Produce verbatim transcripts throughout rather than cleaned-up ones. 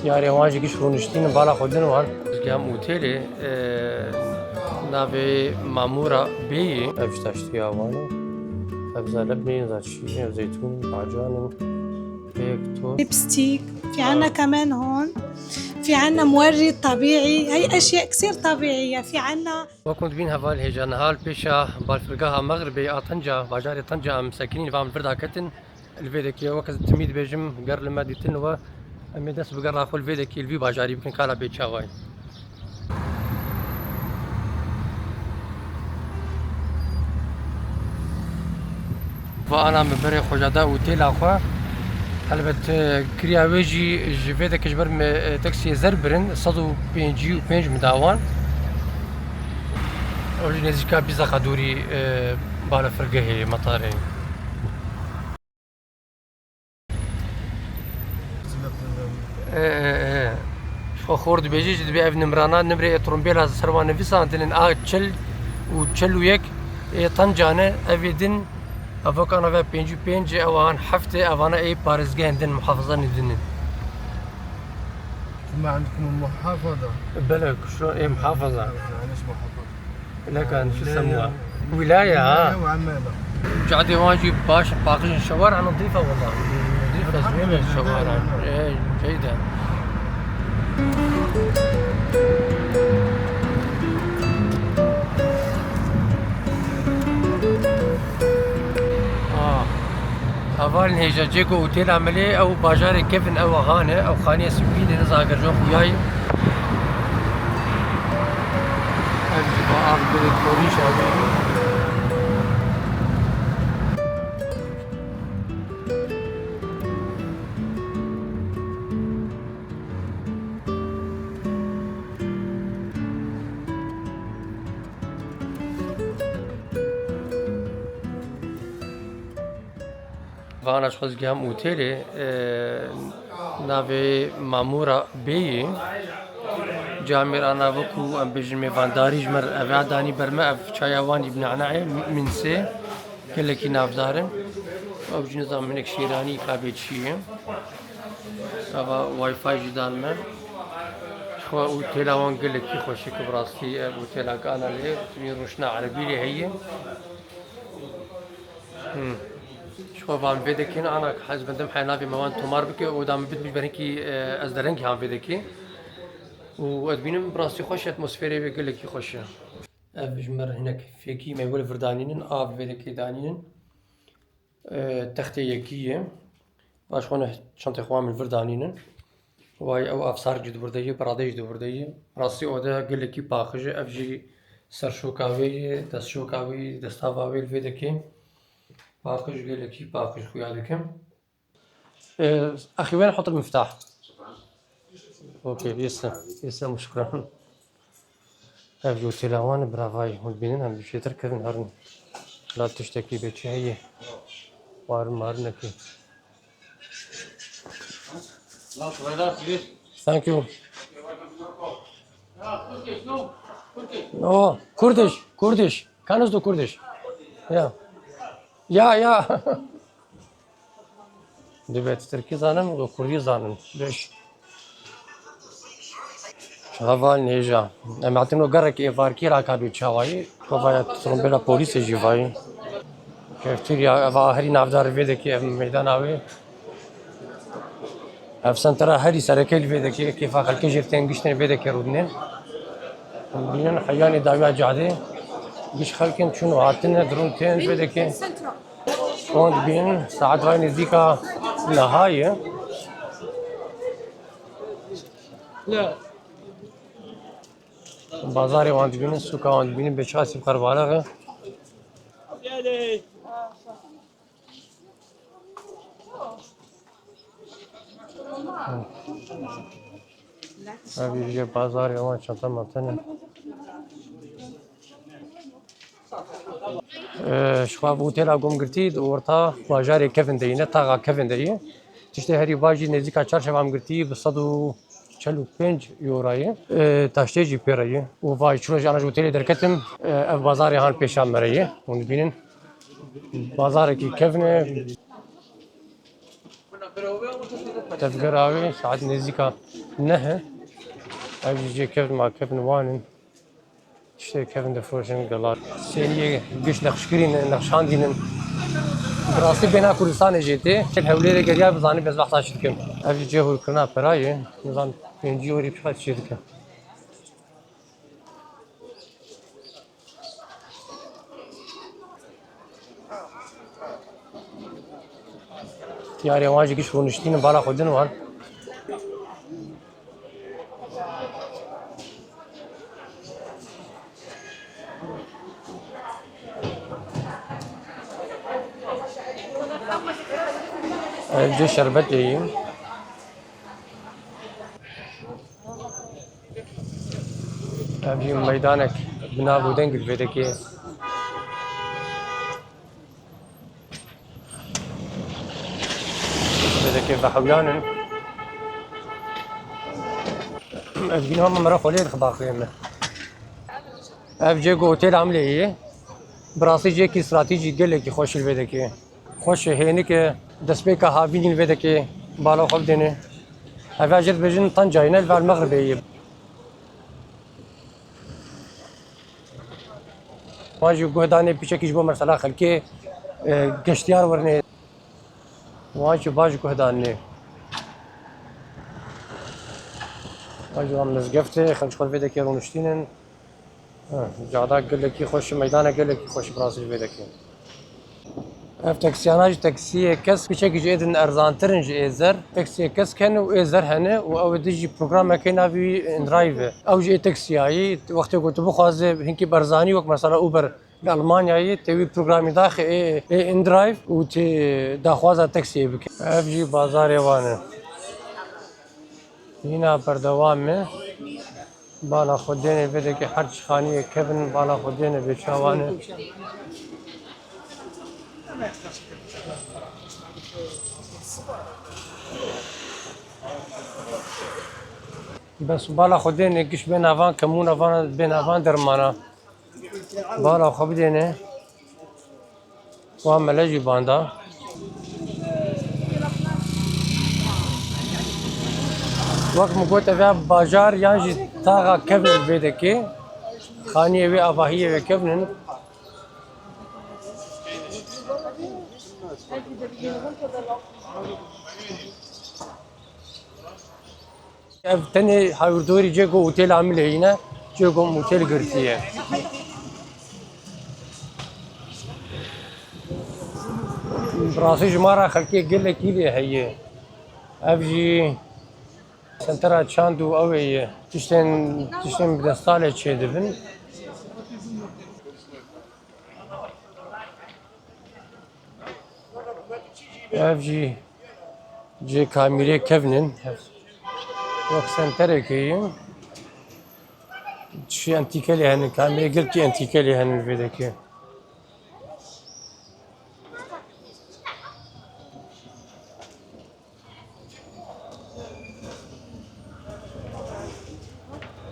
Yarê wan jî giş rûniştîn bala xwe din wan. Gam otêlê, e, navê Mamûra Bêyî. Ev ji taştiya wan e. Ev zaleb neyên, zat şîrîn, ev zeytûn, bacan in. Pêk, toz. ليبستيك، في عنا كمان هون، في عنا مورد طبيعي، هي أشياء كثير طبيعية، في عنا. Wek hûn dibîn heval hêja niha li pêşa balfirgeha Mexribê a Tenca, bajarê Tenca em sekinîn, va em li vir de ketin. Li vê dekê wek ez timî dibêjim, ger li me dîtin we, em ê dest bi gera xwe li vê dekê, li vî bajarî bikin, kala bê çawa ye. Va ana min berê xwe jî da otêla xwe. Helbet, e, kiriya wê jî ji vê dekê ji ber me, e, taksiyê zer birin, sed û pêncî û pênc min da wan. Ew jî nêzîka bîst deqa dûrî, e, balafirgehê, metarê. E, e, e. Ji xwe xor dibêje jî dibê ev nimrana, nimrê ê trombêla ser wan nivîsandin in, a çil û çil û yek ê Tenca ne, ev ê din, ev wek ana ve pêncî û pênc ê, ew an heft ê, evana ê parêzgehên din, muhafazanê din in. ما عندكم المحافظة؟ Belê, kuşo ê muhafaza. Yanlış muhafaza. لكن شو يسموها؟ ولاية، ها؟ ولاية وعمالة. Cadê wan jî baş, paqijên şewar, ana nidîfe wela. Nidîfe, zînê şewar. Ê, ceyde. Ah. Hevalên hêja, cê ku otêla me lê, ew bajarê kevin, ew a han e, ew xaniyê sipî ne, niza ger jo xuyayî. Ev jî va av bi kornîşa wê. Vana ji xwe zî giham otêlê, e, navê Mamûra Bêyî. Camêr ana wekû em bêjin mêvandarî ji me re eve danî ber me, ev çaya wan î bi nanayê Minsê gelekî navdar in. Ew jî nizam hinek şêranî ka bê çi ye. Eva Wi-Fi jî dan me. Ji xwe otêla wan gelekî xweş e ku bi rastî ev otêla ka ana lê, rûşna erebî lê heye. Hmm. Ji xwe van vê dekê ne, ana ez bendim heya navê me wan tomar bike û da min bidmî ber hinkî, e, ez derengî han vê dekê. Û ez dibînim bi rastî xweş e, atmosferê wê gelekî xweş e. Ev ji me re hinek fêkî me wê li vir danînin, av vê dekê danînin. E, textê yekî ye. Paş xwe ne çentê xwe min vir danînin. Way ew avsar jî di vir de ye, birade jî di vir de ye. Rastî ode gelekî paqij e, ev jî serşoka wê ye, destşoka wê ye, destava wê li vê dekê. Paqij, gelekî paqij xuya dikim. E, axî wên hot المفتاح. Okey, yese, yese, şukran. Ev jî otêla wan e, biravayî hûn dibînin, em jêtir kevin herin. La tiştekî bê çi heye? Warin marinekî. Thank you. No, Kurdish, Kurdish. Kannst du Kurdish? Ja. Ja, ja. Divê tu tirkî zanim û kurdî zanim. Beş. Heval nêja. Em hatin o gerek êvarkî ra kabî çawayî. Kovaya trombêla polîsê jî vayî. Keftirya eva herî navdar vê dekê ev meydana wê. Ev sentera herî sereke li vê dekê. Kêfa xelkê jê tên giştên vê dekê rûdinên. Bînin heyanê dawiya cadê. Giş xelkên çûn û hatine, dirûn tên vê dekê. Wan dibînin, saet vay nêzdîka niha ye. Bazarê wan dibînin, sûka wan dibînin, bê çasî qerbalex e. Ev jî bazarê wan çanta mantene. Ee, ji xwe bi otêla gom girtî, di orta bajarê kevin de yî, ne taxa kevin de yî. Tiştê herî baş jî nêzîka çar şev am girtî, bi sed û çel û pênc euro ye. Ee, taştê jî pê re ye. Û vay, çilo jî ana ji otêlê derketim, ee, ev bazarê han pêşa me re ye. Hûn dibînin. Bazarekî kevin e. Tevgera wê saet nêzîka Neh e. Ev jî cê kevn ma kevn wan in. Tiştê kevn difiroşin, gela. Seriyê giş nexşkirî ne, nexşandî ne. Bi rastî bêhna Kurdistanê jê tê. Hewlêrê geriya bizanî, ez behsa çi dikim. Ev jî cê hûrkirina perayê. Nizam pêncî orî çiqas çê dike. Tiyarê wan jî giş rûniştînin bala xwe din wan. Ev cê şerbetê ye. Ev jî meydanek bi nav û deng li vê dekê. Vê dekê vehewyan in. Ev jî hema mera xwe lê dixbaxê me. Ev cê ku otêl Amlê ye. Bi rastî cêkî stratejî gelekî xweş li vê dekê. Xweş e, hênik e, destpêka havînî li vê dekê bala xwe bidêne. Eve jê dibêjin Tancayê ne, li ber Mexribê ye. Wan jî guhdanê piçekî ji bo mesela xelkê, e, geştiyar werine. Wan jî baş guhdanê. Wan jî wan mizgeftê, xelk ji xwe vê dekê rûniştînin. Ha, cada gelekî xweş, meydana gelekî xweş, bi rastî vê dekê. Ev taksiyana jî taksiyê kesk, piçekî ji ê din erzantir in ji ê zer. Taksiyê kesk hene û ê zer hene û ew ê din jî programekê navê wî InDrive e. Ew jî ê taksiyayî, wextê ku tu bixwaze hinkî bi erzanî, wek mesela Uber li Almanyayê, tê wî programî daxê ê, ê InDrive û tê daxwaza taksiyê bike. Ev jî bazarê wan e. Hîna berdewam e. Bala xwe dêne vê dekê her çi xaniyê kevin, bala xwe dêne vê çawan e. Bes bala xwe dêne giş bê navan kemûna vana bê navan dermana. Bala xwe bidêne. Wan mele jî banda. Wek min got, ev ya bajar yan jî taxa kevn vê dekê. Xaniyê wê avahiyê wê kevnin. Ev tenê hawirdorî cê ku otêl Amilê yîne, cê ku otêl girtiye. Bi rastî ji me re xelkê gelekî lê heye. Ev jî sentera çand û ew ê ye. Tiştên, tiştên bi destalê çêdibin. Ev jî cê kamîrê kevn in. Wek senterekê ye. Tiştê entîkelê hene, kamîrê gelkî entîkelê hene li vê dekê.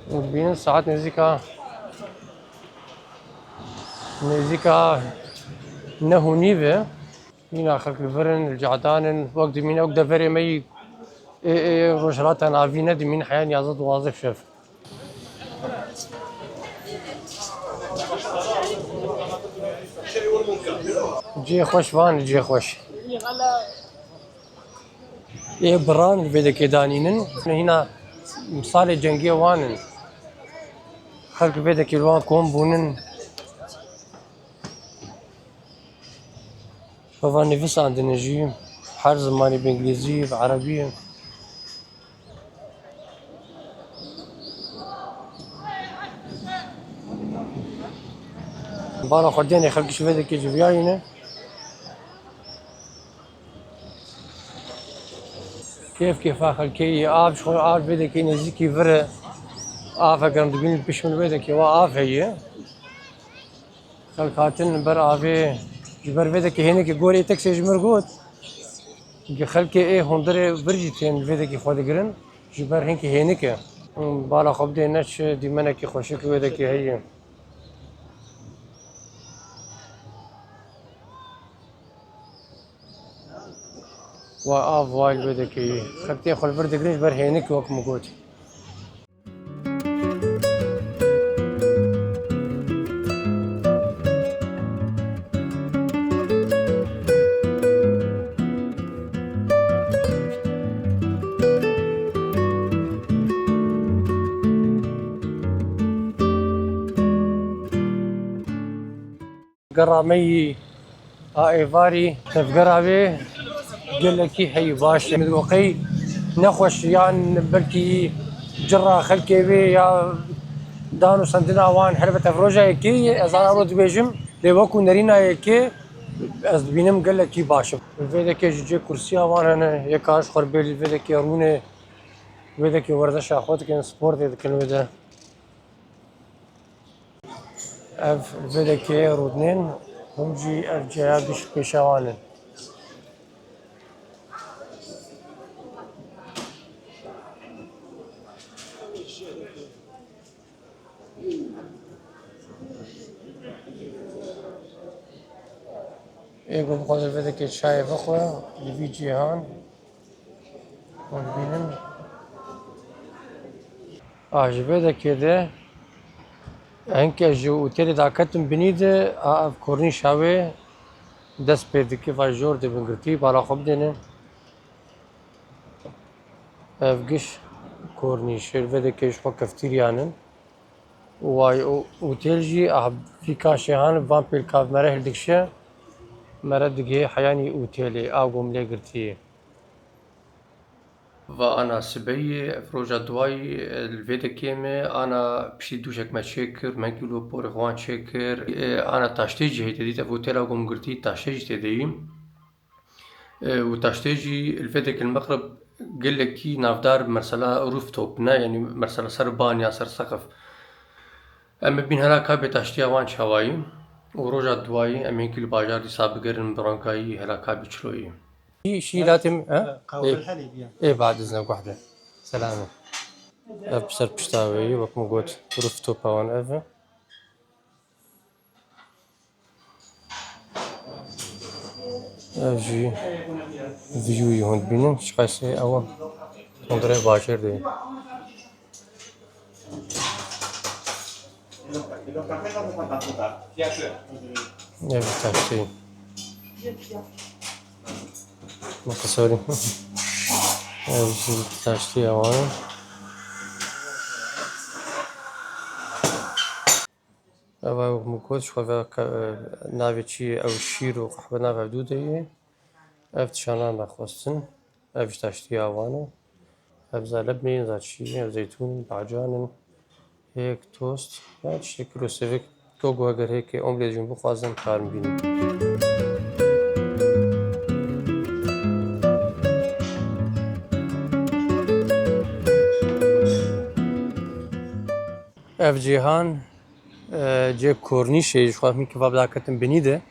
Dibînin saet nêzîka, nêzîka neh û nîv e. Mîna xelk li vir in, li cadan in. Wek dimîne, wek deverê me yî ê, ê Rojhilata Navîn e, dimîn heya nîyazdeh duwazdeh şev. Cihê xweş van, cihê xweş. Ê biran li vê dekê danînin. Hîna misalê cengê wan in. Xelk vê dekê li wan kom bûnin. Bi van nivîsandine jî, her zimanî, bi îngilîzî, bi erebî. Bala xwe dênê xelk ji vê dekê civiyayî ne. Kêf kêfa xelkê yê, av ji xwe, av vê dekê nêzîkî vir e. Av heger em dibînin pişt min vê dekê wa av heye. Xelk hatin li ber avê, ji ber vê dekê hênikê gorê teksê ji min got. Xelkê ê hundirê vir jî tên vê dekê xwe digirin, ji ber hinkî hênik e. Bala xwe bidê ne çi dîmenekî xweşik wê dekê heye. Wa av wa li vê dekê yî. Xelkê xwe li vir digirin ji ber hênik wek min got. Gera me yî a êvarî, tevgera wê gelekî heyî baş e. Min digot qey nexweş yan belkî cira xelkê wê ya dan û sendina wan helbet ev roja yekê ye. Ez ana ro dibêjim, lê wekû nerîna yekê ez dibînim gelekî baş e. Vê dekê ji cê kursiya wan hene, yeka ji xwe bê li vê dekê rûnê, vê dekê werzeşa xwe dikin, sportê dikin wê de. Ev vê dekê rûdnên, hûn jî ev ceya giş pêşa wan in. Ê ku bixwaze vê dekê çayê bixwe, li vî cîhan. Hûn dibînin. A ji vê dekê de, hinke ji otelê daketim binî de, a ev kornîşa wê dest pê dike, va jor dibin girtî, bala xwe bidêne. Ev giş kornîş, li vê dekê ji xwe keftîriyan in. Û way û otel jî, a vî kaşê han, van pêlkav mere hildikşe, mere digihê heyanî otelê, a gom lê girtî. Va ana sibeyê, ev roja duwayî, e, li vê dekê me, ana piştî dûşek me çêkir, me kîlo porê xwe wan çêkir, e, ana taştê jî heytê dît, ev otela gom girtî, taştê jî tê de yî. E, û taştê jî li vê dekê li Mexrib gelekî navdar, mesela rooftop ne, yanî mesela ser ban ya ser seqif. Em ê bîn hela kabê taştiya wan çawayî û roja duwayî em ê hinkî li bajar dîsa bigerin bi ronkayî hela kabê çiloyî. Şî, şî latim, ha? Qahwe Ê, Helîb ya. Ê, bad izne guhde. Selame. Ev ser pişta wê yî, wek min got, rooftop wan ev e. Ev jî view yî hûn dibînin, ji qeysê ew hundirê bajêr de ye. Ev taştê. Maqasori. Ev jî taştê ewan. Ev, ew min got, ji xwe ve ke-, navê çi ye? Ew şîr û qehwe nav hevdû de ye. Ev tişanan me xwestin. Ev ji taştiya wan e. Ev za lebnê, za çî, ev zeytûn, bacan in. Hêk, tost. Ya tiştekî rosevik. Go go eger hêkê omlêt jin bixwazin, karin bînin. Ev cîhan, e, cê kornîşê ji xwe min kiva bidaketin binî de.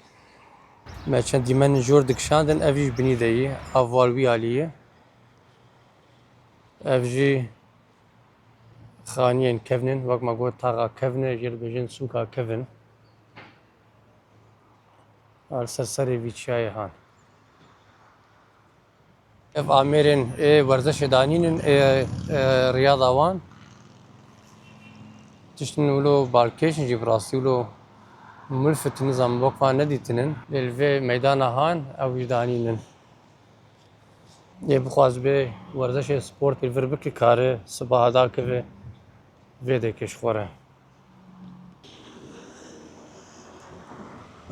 Me çend dîmen jor dikişandin, ev jî binî de yî, ev wal wî alî ye. Ev jî xaniyên kevn in, wek me got taxa kevn e, jê dibêjin sûka kevn. Li ser serê vî çiyayê han. Ev amêrên ê werzeşê danîn in, ê, ê riyada wan. Tiştin wilo balkêş in jî bi rastî wilo milfit nizam wek van nedîtinin. Lê li vê meydana han ew jî danîn in. Ê bixwaz bê werzeşê sportê li vir bike kare sibaha dakeve vê dekê ji xwe re.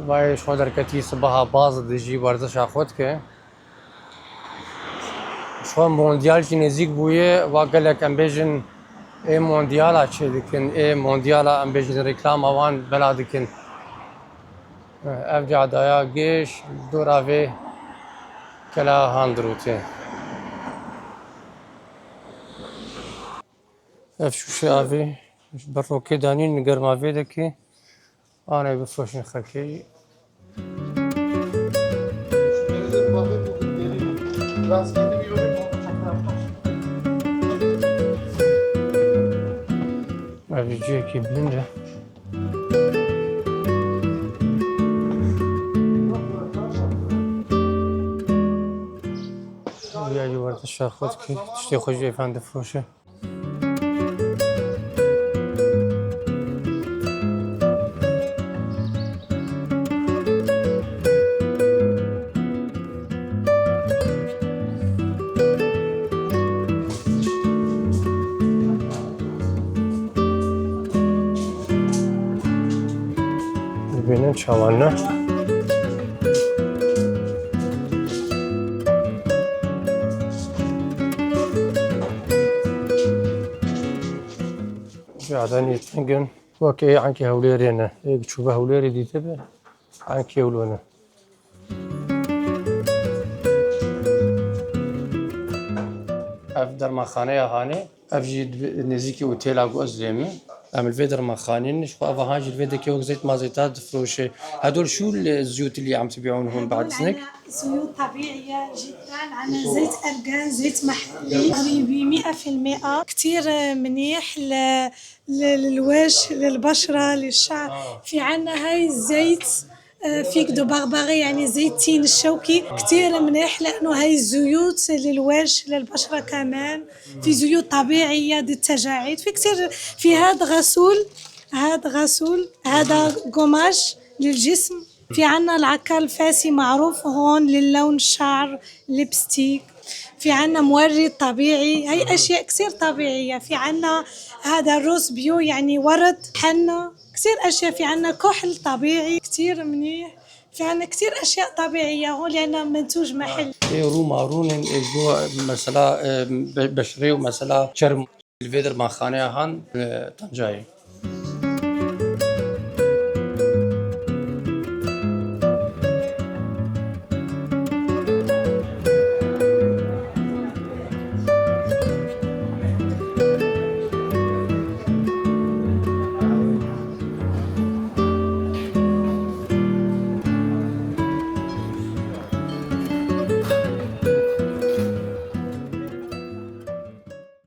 Vayê ji xwe derketî sibaha baz dijî werzeşa xwe dike. Ji xwe mondyal jî nêzîk bûye, wa gelek em bêjin ê mondyala çê dikin, ê mondyala em bêjin reklama wan bela dikin. Ev cadaya gêş dora vê kela han dirûtê. Ev şûşe avê ji ber rokê danîn, germa vê dekê. Anê bifroşin xelkê. Ev jî cihekî bilind e. Tişta xwe dikî, tiştê xwe jî êvan difroşe. Dibînin çawan ne? Cadanî tengin. Wek ê enkê Hewlêrê ne. Ê çûbe Hewlêrê dîtibe, enkê wilo ne. Ev dermanxaneya Hanê, ev jî di nêzîkî otêla ku ez lê me. Em li vê dermanxanê ne, ji xwe eva han jî li vê dekê wek zeyt ma zeyta difroşe. هدول شو الزيوت اللي عم تبيعون هون بعد إذنك؟ عنا زيوت طبيعية جدًا، عنا زيت أرغان، زيت محلي، طبيعي مية في المية، كتير منيح ل-، ل-، للوجه، للبشرة، للشعر. في عنا هاي الزيت، آه، فيك دو بغبغي، يعني زيت تين الشوكي، كتير منيح لأنه هاي الزيوت للوجه، للبشرة كمان. في زيوت طبيعية للتجاعيد، في كتير، في هاد غسول، هاد غسول، هذا قماش للجسم. في عنا العكار الفاسي معروف هون للون الشعر، ليبستيك. في عنا مورد طبيعي، هاي أشياء كتير طبيعية. في عنا هذا الروز بيو، يعني ورد، حنة، كتير أشياء. في عنا كحل طبيعي، كتير منيح. في عنا كتير أشياء طبيعية هون لأنها منتوج محلي. Ê rû ma rûnên ê ji bo mesela, e, be-, beşrê û mesela çerm li vê dermanxaneya han, e, Tancayê.